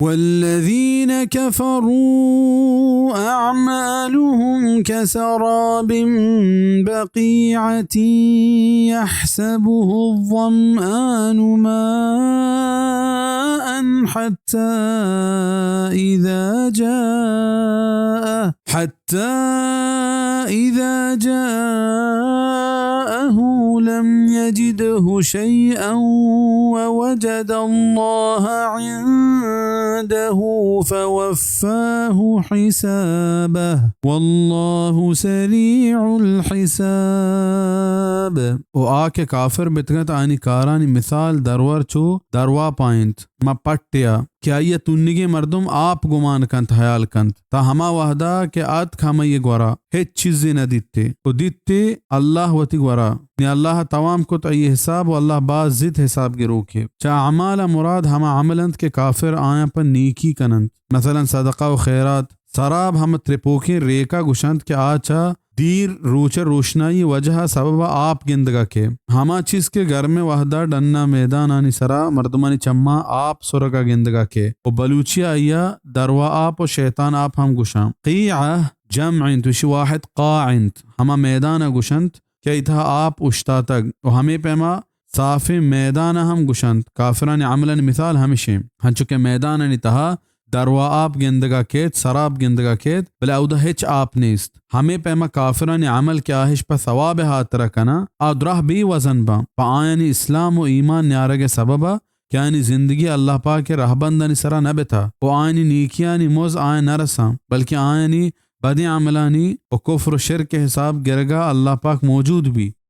والذين كفروا أعمالهم كسراب بقيعة يحسبه الظمآن ماء حتى إذا جاءه حتى إذا جاءه لم يجده شيئا ووجد الله عنده فوفاه حسابه والله سريع الحساب. و آ کہ کافر بتگنت، آنی کارانی مثال درور چو درواپا انت، ما پٹیا کہ آئی ء تونیگیں مردم آپ گمان کنت، ہیال کنت، تا ہما وہدا کہ آتک ہمائی ء گورا ہچ چیزے نہ دیتے و دیتے اللہ وتی گورا، نی اللہ توام کت آئی حساب و اللہ باز زیت حساب گروکے۔ چہ اعمال مراد ہما عمل انت کہ کافر آیاں پہ نیکی کننت، مثلاً صدقہ و خیرات۔ سراب ہم ترپوکیں ریکا گوشنت کہ آ چہ دیر روچ ء روشنائی وجہ ء سبب ء آپ گندگا کئے۔ ہما چیز کہ گرمیں وہدا ڈنا میدانانی سرا مردمانی چماں آپ سرگا گندگا کئے و بلوچی آئیا دروا آپ و شیطان آپ ہم گوشاں۔ قیعہ جمع انت، وشی واحد قاع انت۔ ہما میدان ء گوشنت کہ ای تہا آپ اشتاتگ و ہمے پیما صافیں میدان ء ہم گوشنت۔ کافرانی عملانی مثال ہمشیں، ہنچو کہ میدانانی تہا دروا آپ گندگا کیت، سراب گندگا کیت، بلے اودا ہچ آپ نیست۔ ہمے پیما کافرانی عمل کہ آہش پہ ثواب ہاترا کناں، آ دراہ بے وزن باں، پہ آیانی اسلام و ایمان نیارگ سببا کہ آیانی زندگی اللہ پاک رہبندانی سرا نہ بتا و آیانی نیکیانی مز آیاں نہ رساں، بلکہ آیانی بدیں عملانی و کفر و شرک حساب گرگا اللہ پاک موجود بی۔